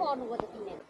गर्नुभयो त तिमीले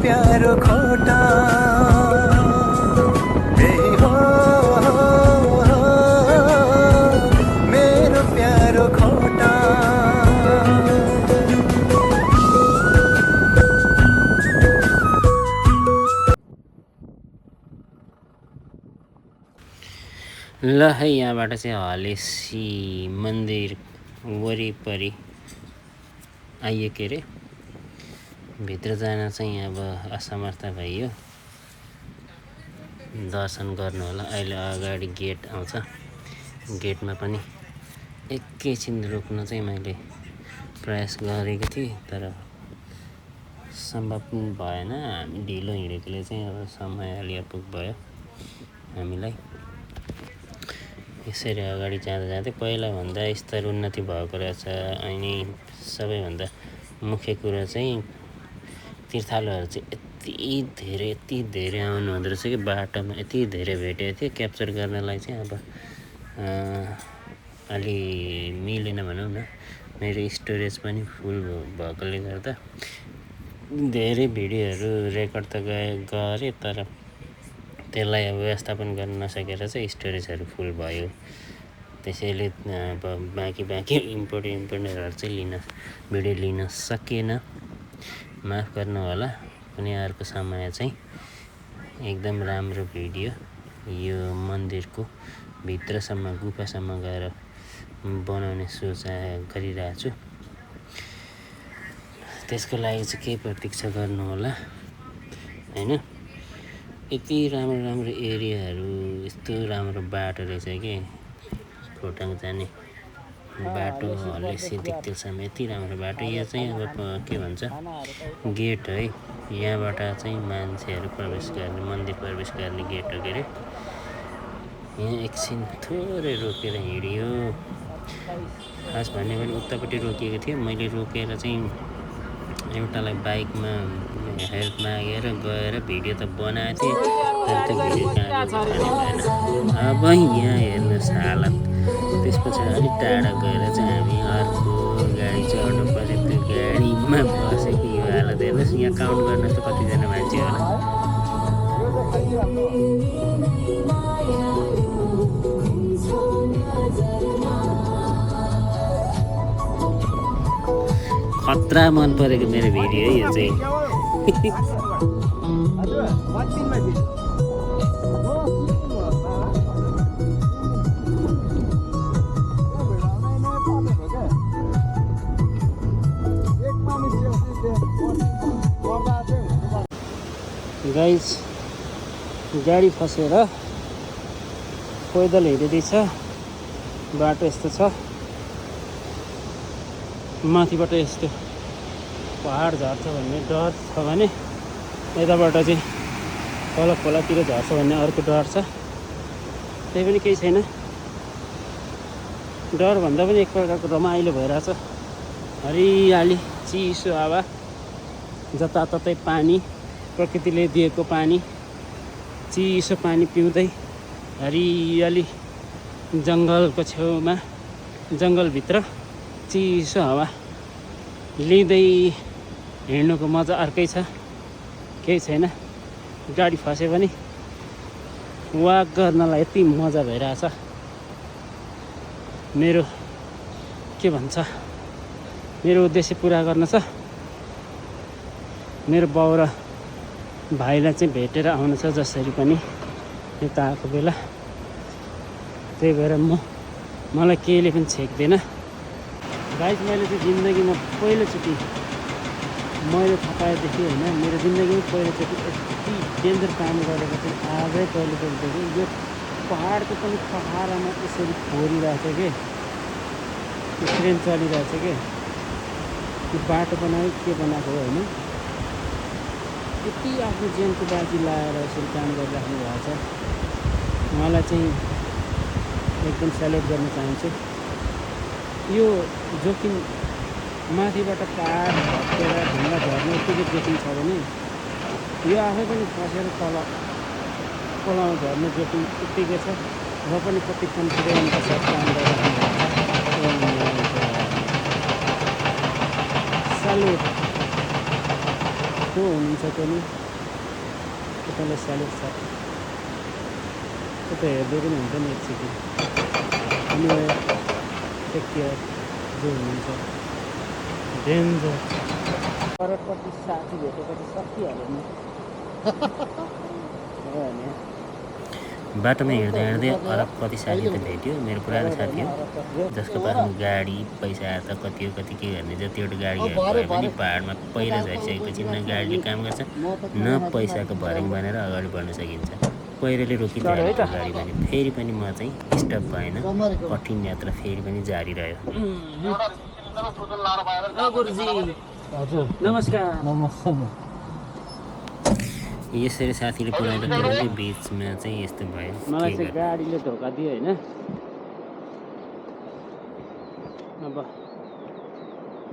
प्यारो खोटा हो मेरो प्यारो खोटा ल है यहाँबाट चाहिँ हलेसी मन्दिर वरिपरि आइयो के अरे भित्र जान चाहिँ अब असमर्थ भइयो दर्शन गर्नु होला अहिले अगाडि गेट आउँछ गेटमा पनि एकैछिन रोक्न चाहिँ मैले प्रयास गरेको थिएँ तर सम्भव भएन हामी ढिलो हिँडेकोले चाहिँ अब समय अलि अपुग भयो हामीलाई यसरी अगाडि जाँदा जाँदै पहिलाभन्दा स्तर उन्नति भएको रहेछ अनि सबैभन्दा मुख्य कुरा चाहिँ तीर्थालुहरू चाहिँ यति धेरै आउनु हुँदो रहेछ कि बाटोमा यति धेरै भेटेको थियो क्याप्चर गर्नलाई चाहिँ अब अलि मिलेन भनौँ न मेरो स्टोरेज पनि फुल भएकोले गर्दा धेरै भिडियोहरू रेकर्ड त गरेँ तर त्यसलाई अब व्यवस्थापन गर्न नसकेर चाहिँ स्टोरेजहरू फुल भयो त्यसैले अब बाँकी इम्पोर्टेन्टहरू चाहिँ भिडियो लिन सकेन माफ गर्नु होला कुनै अर्को समय चाहिँ एकदम राम्रो भिडियो यो मन्दिरको भित्रसम्म गुफासम्म गएर बनाउने सोच गरिरहेको छु त्यसको लागि चाहिँ केही प्रतीक्षा गर्नु होला हैन यति राम्रो एरियाहरू यस्तो राम्रो बाटो रहेछ कि खोटाङ जाने बाटो हलेसी दिक्तेलसम्म यति राम्रो बाटो यो चाहिँ अब के भन्छ गेट है यहाँबाट चाहिँ मान्छेहरू प्रवेश गर्ने मन्दिर प्रवेश गर्ने गेट हो के अरे यहाँ एकछिन थोरै रोकेर हिँडियो खास भन्ने पनि उतापट्टि रोकिएको थियो मैले रोकेर चाहिँ एउटालाई बाइकमा हेल्प मागेर गएर भिडियो त बनाएको थिएँ तर त्यो भिडियो कहाँ गयो थाहा भएन अब यहाँ हेर्नुहोस् हालत टाढा गएर चाहिँ हामी अर्को गाडी चढ्नु पऱ्यो। त्यो गाडीमा बसेको यो हालत हेर्नुहोस्। यहाँ काउन्ट गर्नुहोस् त कतिजना मान्छे होला। खतरा मन परेको मेरो भिडियो है यो चाहिँ। गाइस गाडी फसेर पैदल हिँड्दैछ। बाटो यस्तो छ, माथिबाट यस्तो पहाड झर्छ भन्ने डर छ भने यताबाट चाहिँ तल खोलातिर झर्छ भन्ने अर्को डर छ। त्यही पनि केही छैन, डर भन्दा पनि एक प्रकारको रमाइलो भइरहेछ। हरियाली, चिसो हावा, जताततै पानी, प्रकृतिले दिएको पानी, चिसो पानी पिउँदै हरियाली, जङ्गलको छेउमा जङ्गलभित्र चिसो हावा लिँदै हिँड्नुको मजा अर्कै छ। केही छैन, गाडी फसे पनि वाक गर्नलाई यति मजा भइरहेछ। मेरो के भन्छ, मेरो उद्देश्य पुरा गर्न छ। मेरो बाउ र भाइलाई चाहिँ भेटेर आउनु छ जसरी पनि यता आएको बेला। त्यही भएर मलाई केहीले पनि छेक्दैन। गाइस मैले चाहिँ जिन्दगीमा पहिलोचोटि मैले थाहा पाएदेखि होइन, मेरो जिन्दगीमा पहिलोचोटि यति डेन्जर काम गरेको चाहिँ आजै पहिलोचोटि देखेँ। यो पहाडको पनि पहाडमा यसरी फोरिरहेको छ कि, ट्रेन चलिरहेको छ कि, यो बाटो बनायो के बनाएको हो होइन। यति आफ्नो ज्यानको बाजी लाएर यसरी काम गरिराख्नु भएको छ। मलाई चाहिँ एकदम सेल्युट गर्न चाहन्छु। यो जोखिम माथिबाट पहाड भत्केर ढुङ्गा झर्ने यतिकै जोखिम छ भने यो आफै पनि फसेर तल खोलामा झर्ने जोखिम यत्तिकै छ। र पनि कति कन्फिडेन्टका साथ काम गरिराख्नु भएको छ। सेल्युट को हुनुहुन्छ पनि तपाईँलाई सेल्युट छ। तपाईँ हेर्दै पनि हुन्छ नि एकचोटि। अनि टेक केयर जो हुनुहुन्छ, डेन्जर। करोडपति साथी भेटेपछि सकिहाल्यो नि। बाटोमा हिँड्दा हिँड्दै अरबपति साथी त भेट्यो, मेरो पुरानो साथी हो, जसको पासमा गाडी पैसा त कति हो कति के गर्ने। जतिवटा गाडीहरू भए पनि पहाडमा पहिरो झरिसकेपछि न गाडीले काम गर्छ न पैसाको भर्याङ बनेर अगाडि बढ्न सकिन्छ। पहिरोले रोकिदियो गाडी पनि। फेरि पनि म चाहिँ स्टप भएन, कठिन यात्रा फेरि पनि जारी रह्यो। नमस्कार। यसरी साथीले पुऱ्याउँदै बिचमा चाहिँ यस्तो भयो। मलाई चाहिँ गाडीले धोका दियो होइन। अब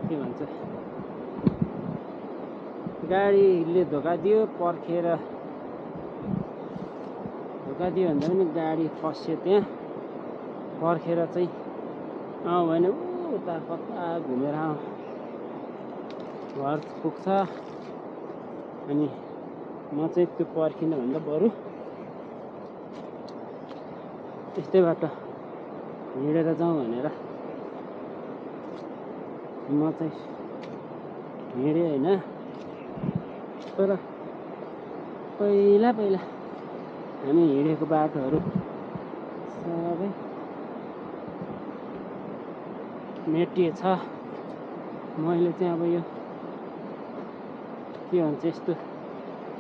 के भन्छ, गाडीले धोका दियो, पर्खेर धोका दियो भन्दा पनि गाडी फस्यो। त्यहाँ पर्खेर चाहिँ भने उता कता घुमेर घर पुग्छ। अनि म चाहिँ त्यो पर्खिनु भन्दा बरु यस्तै बाटो हिँडेर जाउँ भनेर म चाहिँ हिँडेँ होइन। तर पहिला हामी हिँडेको बाटोहरू सबै मेटिएछ। मैले चाहिँ अब यो के भन्छ यस्तो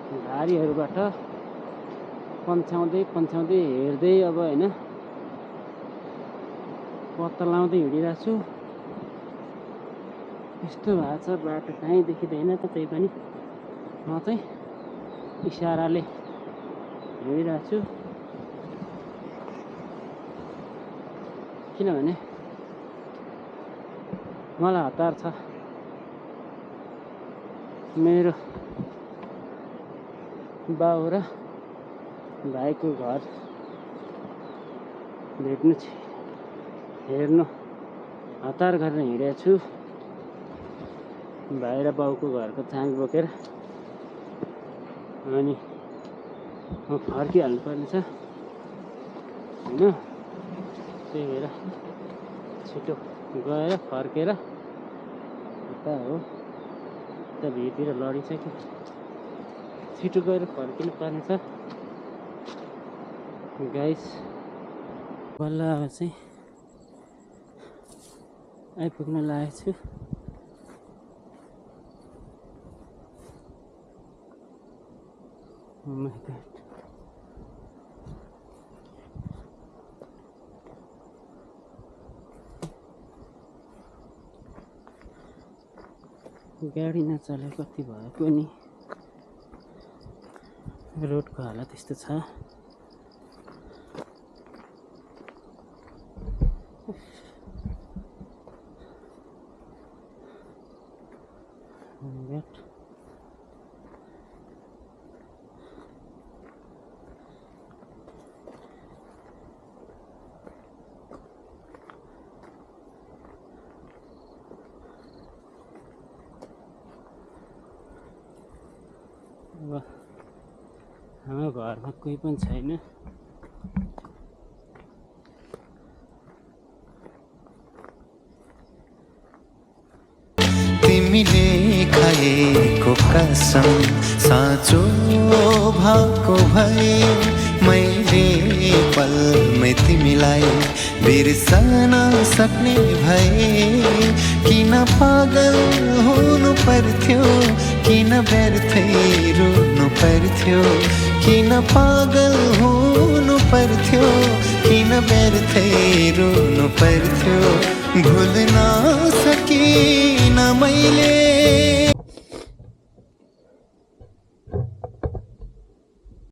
घारीहरूबाट पन्छाउँदै हेर्दै अब होइन पत्ता लाउँदै हिँडिरहेको छु। यस्तो भएको छ, बाटो कहीँ देखिँदैन त। त्यही पनि म चाहिँ इसाराले हिँडिरहेको छु, किनभने मलाई हतार छ। मेरो बाउ र भाइको घर भेट्नु हेर्नु हतार गरेर हिँडेको छु भाइ र बाउको घरको चाङ बोकेर। अनि म फर्किहाल्नु पर्ने छ होइन, त्यही भएर छिटो गएर फर्केर यता हो यता भिरतिर लडिसक्यो, छिटो गएर फर्किनु पर्ने छ गाइस। बल्ल अब चाहिँ आइपुग्न लागेको छु। Oh my God. गाडी नचले कति भए पनि रोडको हालत यस्तो छ। अब हाम्रो घरमा कोही पनि छैन। तिमीले खाएको कसम साँचो भएको भए मैले पलमै तिमीलाई बिर्सन सक्ने भए। किन पागल हुनु पर्थ्यो, किन व्यर्थै रुनु पर्थ्यो, किन पागल हुनु पर्थ्यो, किन व्यर्थै रुनु पर्थ्यो। भुल्न सकिन मैले